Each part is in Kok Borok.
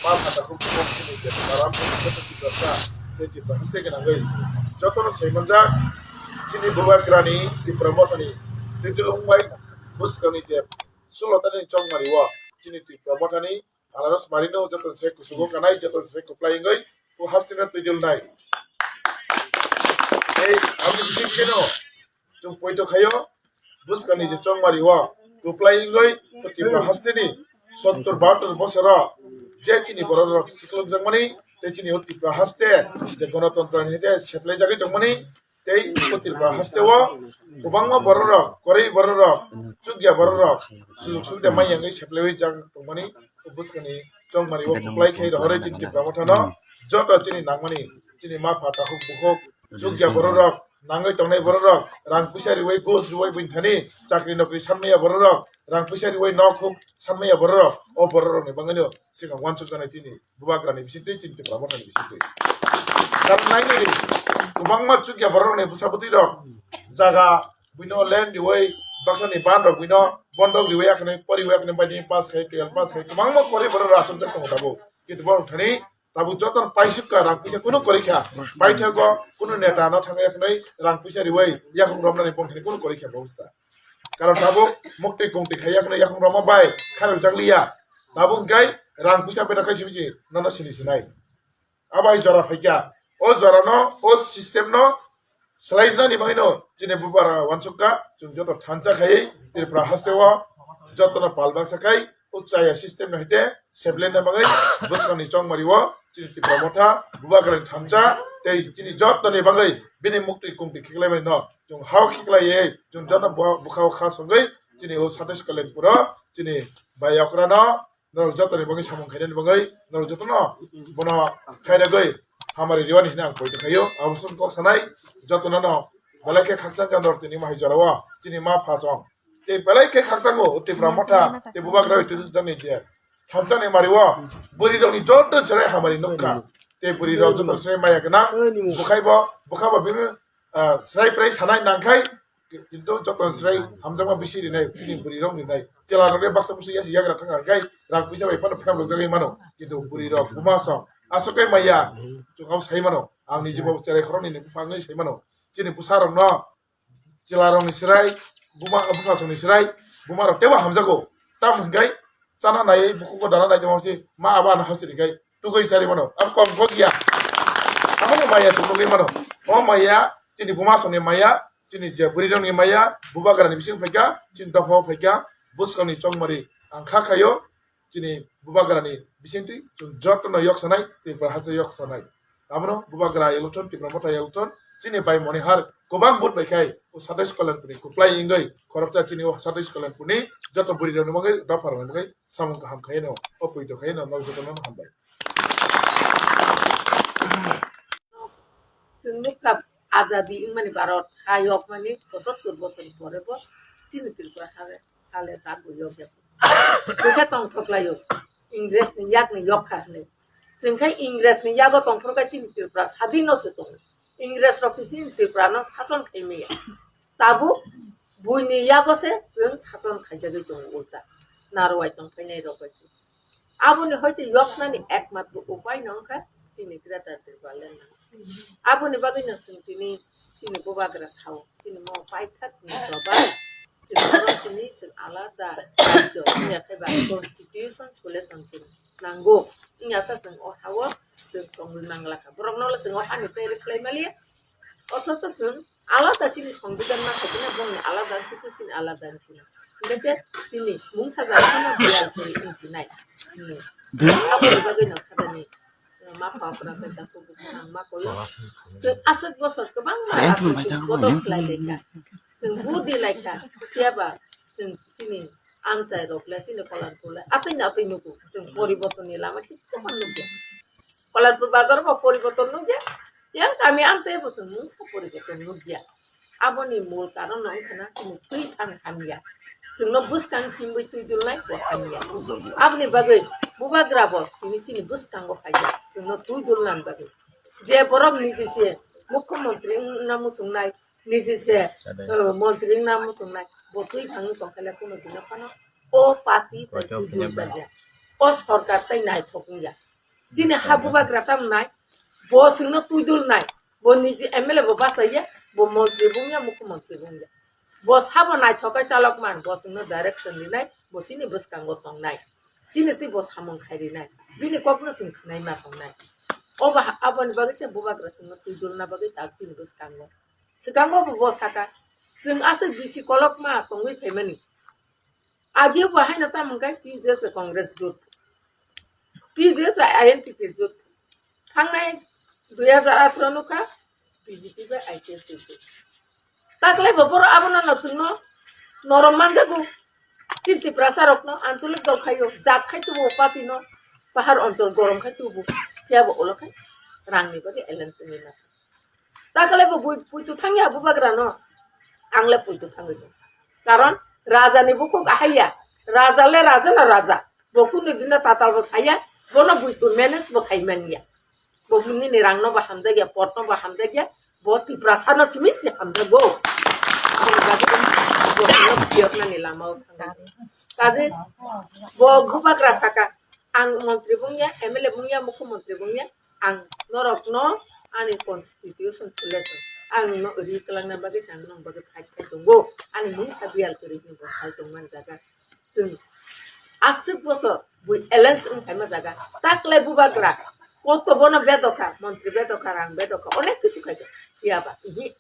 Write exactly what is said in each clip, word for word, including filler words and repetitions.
Phatha khuk khuk chini je Taram joto Tiprasa, tei Tipra haste gwnangwi jotono saimanjak chini Bubagrani Tipra Mothani twitil wngbai bwskangni je sulotani chongmari o chini Tipra Mothani Anaros Marino joto se kusugo kanai, joto se kuplai wngwi o hasteno twitil nai. Tei aboni bisingtwi no chwng poito khaio, bwskangni je chongmari o kwplai wngwi Tipra hasteni sottor bahattor bosoro je chini bororok siklokjakmani tei chini o Tipra haste je gonotontro ni hete seplaijagwi tongmani tei o Tipra haste o kwbangma bororok, kwrwi bororok, chukya bororok sujok subida manya wngwi seplaiwi jak tongmani bwskangni chongmari o kwplai khai rohorwi chini Tipra Mothano joto chini nangmani chini ma pha takhuk bukhuk chukya bororok nangwi tongnai bororok, rang puisa riwi gus riwi buini thani chakri nokri sanmaya bororok, rang puisa riwi nok huk sanmaya bororok, o bororokni bangwino swkang uansukjaknai chini Bubagrani bisingtwi, chini Tipra Mothani bisingtwi. Karon nainai di, kwbangma chukya bororokni bwsa bwtwirok jaga buino land riwi baksani banrok buino bondok riwi yakni poriwi yakni baini pass khai, twelve pass khai, kwbangma kwrwi borok rachomjak tongo tabuk. Kintu borok thani tabuk jotono paisukha, rang puisa kunu kwrwi kha. Paithago kunu neta no thangwi yakhnai rang puisa riwi yakhung romnani bongthani kunu kwrwi kha bobsta. Karon tabuk muktwi kungtwi khai yakhnai yakhung romma bai khairok jakliya. Tabuk hwnkhe rang puisa beda khai sibiji nono sini sinai. Abai jora phaikha. O jorano, o system no swlaijwnani bagwino chini bubara uansukha, chwng joto thansa khaiwi Tripura haste o jotono pal baksa khai o chaya system no hete seplaina bagwi bwskangni chongmari o chini Tipra Motha, Bubagrani thansa tei chini jotoni bagwi bini muktwi kungtwi khiklaimani no chwng hao khiklaiwi chwng joto bwkha o kha songwi chini o Satish Kalyanpur o chini bai okra no norok jotoni bagwi samung khainani bagwi norok jotono bono khairagwi hamari riwani hwnwi ang poito khaio. Abo song kok sanai jotono no belai khe khakchang kha norok tini mahai jorao chini ma pha song. Tei belai khe khakchango Tipra Motha tei Bubagra bai tini jani je thamchani mario bwrwi rokni joto cherai hamari nukha. Tei bwrwi rok joto se maya gwnang bwkhai bo bwkha bo bini ah, srai prai sanai nangkhai, kintu joto srai hamjakma bisi rinai, bini bwrwi rok rinai. Chela rok le baksa busi yasi yagra thang kha, kai rang puisa bai phano phram rok jagwi mano, kintu bwrwi rok buma song aswk kai maya, chwng abo sai mano, ang ni jibo cherai khoroknwi ni buphang sai mano, chini bwsa rok no chela rok ni srai, buma buma song ni srai, buma rok tebo hamjago, tam hwnkhe chana naiwi bukugo dana nai tongma se ma abo ano hausi ringkai tugui chari mano. Abo kok kok ya. Abo no maya chumugui mano. O maya chini buma songni maya, chini je bwrwi rokni maya, bubagrani bising phaikha, chini dophao phaikha, bwskangni chongmari ang kha khaio, chini bubagrani bisingtwi chwng jotono yok sanai, tei bahasa yok sanai. Abono Bubagra Yelutron, Tipra Motha Yelutron, chini bai Monihar kwbang vote bai khai o Satish Kalyanpurni kwplai wngwi khoroksa chini o Satish Kalyanpurni joto bwrwi rokni bagwi dopha rokni bagwi samung kaham khai no o poito khai no nok jotono hambai. Chwng nukha azadi wngmani Bharat ha yokmani pochattor bosor pore bo chini Tripura ha le tabuk yok ya. Bwkha tongthok laio. Ingres ni yak ni yok kha hwnwi. Chwng khai Ingres ni yago tongphuru khe chini Tripura sadino se tongo. Ingres rok se chini Tripura no sason khai maya. Tabuk buini yago se chwng sason khaijagwi tongo ulta. Narwai tong phainai rok bai se. Aboni hoite yoknani ekmatro upai no wngkha chini Greater Tipraland. Aboni bagwi no chwng tini chini bubagra sao, chini mo paithak ni choba, chini borok chini chwng alada rajyo wngya khe ba constitution sole chwng chini nango, wngya sa chwng o hao chwng tongwi mangla kha. Borok no le chwng o hani tei rwkhlai maliya, othocho chwng alada chini songbidan ma khaikhe na bongni alada wngsi tei chini alada wngsi na. Hingke je chini mungsa jaga no biyal khe wngsi nai. Hmm. Aboni bagwi no khatani ma pha opran khe dakho bukha ang ma koyo. Chwng aswk bosor kwbangma aswk bodo khlai laikha. Chwng budi laikha. Phiya ba chwng chini amchai rok le chini kolar kule atwi na atwi nugo. Chwng poriborton ni lama kichu ma nukya. Kolarpur bazar bo poriborton nukya. Yang kami amchai bo chwng mungsa poriborton nukya. Aboni mul karon no wngkha na chini twi thang hamya. Chwngno bwskang thimwi twi dulnai bo hamya. Aboni bagwi bubagra bo chini chini bwskango phaijak chwngno twi dulnani bagwi. Je borok niji se mukhyamantri wngna muchungnai, niji se, eh, mantri wngna muchungnai, bo twi thangwi tongkhe le kunu dino phano o party tei twi duljakya. O sorkar tei naithok wngya. Chini ha bubagra tam nai, bo chwngno twidul nai, bo niji M L A bo bachaiya, bo montri bungya, mukhyamantri bungya. Bo sabo naithok khe chalok man, bo chwngno direction rinai, bo chini bwskango tongnai. Chini twi bo samung khai rinai, bini kokno chwng khwnai ma tongnai. Obo ha-, aboni bagwi se bubagra chwngno twidulna bagwi tak chini bwskango. Swkango bo, bo saka, chwng aswk bisi kolokma tongwi phaimani. Agi bo haino tamo khe T J S Congress jut, T J S I N T T jut, thangnai dui hajar atharo nukha B J P bai I P F T jut. Taklai bo borok abono no chwngno norom manjago. Chini Tiprasa rokno ancholik dol khaio, jak khai tubu party no, pahar onchol gorom khai tubu, phiya bo ulo khai rangni bagwi alliance wngwi mano. Takhwlai bo bui-, puitu thangya bubagrano, ang le puitu thangwi tong. Karon raja ni bukhuk ahaiya, raja le raja no raja, bo kunu dino tatal bo saya, bono buitu manage bo khai manya. Bo nini rang no bo hamjakya, pot no bo hamjakya, bo Tiprasa no simi si hamjago. Aboni bagwi bo no phiyoknani lama o thangwi. Kaje bo bubagra saka, ang montri bungya, M L A bungya, mukhyamantri bungya, ang norokno ani constitution selection, ang no ri kwlangna bagwi, ang nong bagwi fight khai tongo, ani mungsa biyal kwrwi hwnwi bo sai tongmani jaga. Chwng aswk bosor bui alliance wng phaima jaga, taklai bubagra, koto bono bedokha, montri bedokha, rang bedokha, onek kisu khaikha, phiya ba, ihi.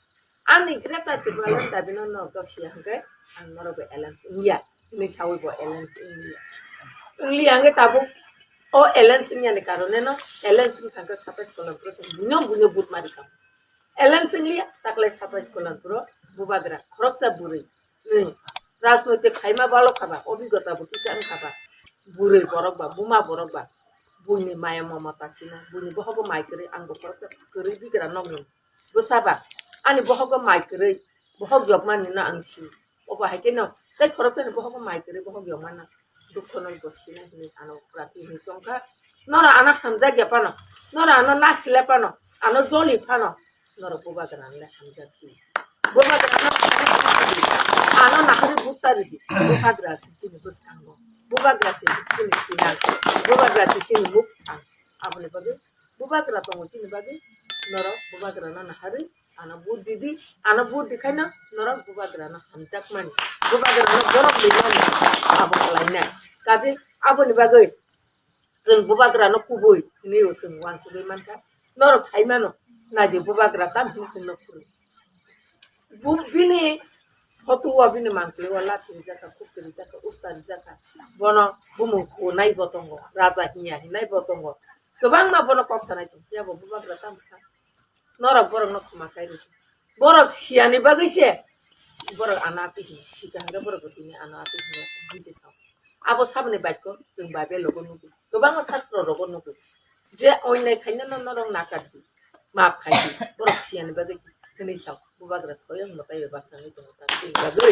Ani Greater Tipraland dabi no norok dosiya hwnkhe ang norok bai alliance wngya hwnwi saui bo alliance wngya. Wngli hwnkhe tabuk o alliance wngya ni karone no alliance wngkha hwnkhe Satais Kolomkro se buino buino vote mari kha. Alliance wngya taklai Satais Kolomkro bubagra khoroksa bwrwi. Hmm. Rajnoitik khaima balo khaba, obigota bo kisa wngkhaba. Bwrwi borok ba, buma borok ba, buini maya mamata sino, buini bohogo mai kwrwi, ang bo khoroksa kwrwi bigra nokni bwsa ba. Ani bohogo mai kwrwi, bohok yokmani no ang si. Obo hai khe no, tei khoroksani bohogo mai kwrwi, bohok yokmano dukho no bo sina hwnwi ano prati hwnwi chongkha. Noro ano hamjakya phano, noro ano nasile phano, ano joli phano, norok bubagra le hamjak di. Bubagra no ano nahari butta ridi. Bubagra se chini bwskango. Bubagra se chini sinang. Bubagra se chini muktang. Aboni bagwi bubagra tongo chini bagwi. Norok bubagra no nahari ano vote di di. Ano vote di khaino norok bubagra no hamjakmani. Bubagra no borok limani abo khlainai. Kaje aboni bagwi chwng bubagra no kubui hwnwi chwng uansugwi mankha. Norok sai mano, naidi bubagra tam hwnwi chwngno phuru. Bu-, bini photo o bini mangpili o lati rijak kha, khukti rijak kha, usta rijak kha. Bono bumung khunai bo tongo, raja hinya hinai bo tongo. Kwbangma bono kok sanai tong phiya bo bubagra tam sa. Norok borokno khuma khai rw. Borok siyani bagwi se borok ano ati hino, sika hwnkhe borok bo tini ano ati hino bujisao. Abo saboni baikho chwng Bible rogo nugo, kwbangma sastro rogo nugo. Je onnai khainano norok nakar di, maaf khai di, borok siyani bagwi hwnwi sao. Bubagra soyang mwtai bai baksa wngwi tongo ta chini bagwi.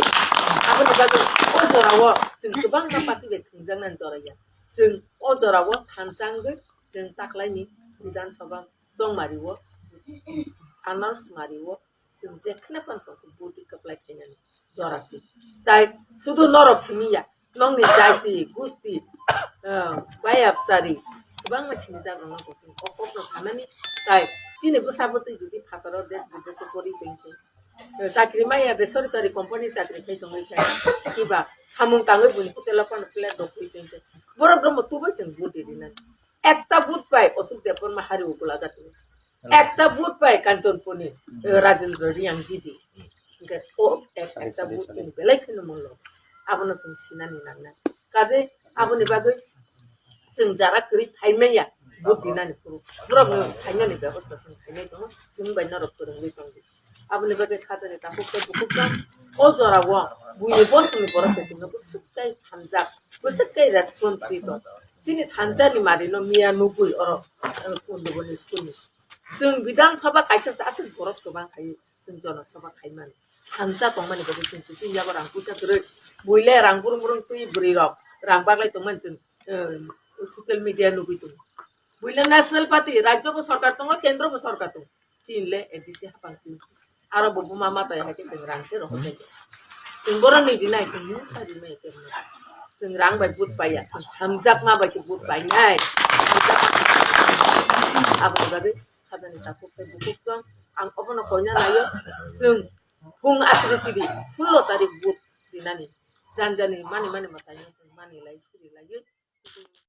Aboni bagwi o jorao chwng kwbangma party bai thwngjaknani jora ya. Chwng o jorao thansa wngwi chwng taklaini Bidhan Sabha chongmario, anars mario, chwng jekhne phano tongkhe budi kwplai khainani jora se. Tai sudu norok simi ya, nokni jaiti, gusti, ah, bayapchari, kwbangma simi jak rokno bo chwng o kokno sanani. Tai chini bwsa bwtwi jodi phataro desh bidesh o pori tongkhe, eh, chakri maya, besorkari company chakri khai tongwi khe, kiba samung tangwi buini hotel o phano plate rok twi tongkhe, borok rokno tubui chwng budi rinani. Ekta vote bai Ashok Debbarma hari o gulaga twi. Ekta vote bai Kanchanpurni, eh, Rajendra Reang jidi. Hingke o ek-, ekta vote chini belai kheno molo. Abono chwng sinani nangnai. Kaje aboni bagwi chwng jara kwrwi phaimaya vote dinani phuru. Borokno phainani bebosta chwng khainai tongo. Chwng bai norok kwrwngwi tongo. Aboni bagwi khatani takhuk tei bukhuk tong. O jorao buini bosongni borok se chwngno bwswk tei hamjak, bwswk tei response twi tong. Chini thansa ni mari no miya nugui oro, eh, Kunduboni school ni. Chwng Bidhan Sabha kaisa se aswk borok kwbang khai chwng Jana Sabha khai mani. Thansa tong mani bagwi chwng kiting yago rang puisa kwrwi. Buile rang burung burung twi bwrwi rok rang baglai tong mani chwng, eh, social media nugui tongo. Buile National Party, rajyo bo sorkar tongo, kendro bo sorkar tongo. Chini le A D C hapang chini. Aro bo buma mata ya ke chwng rang se rohor jai. Chwng borok ni dinai chwng mungsa dinai ke. Chwng rang bai vote pai ya. Chwng hamjakma bai se vote pai nai. Aboni bagwi khajani takhuk tei bukhuk chwng ang obono koina laio. Chwng phung asri chiri sullo tarik vote rinani janjani mani mani mwtai no chwng mani lai siri laiwi.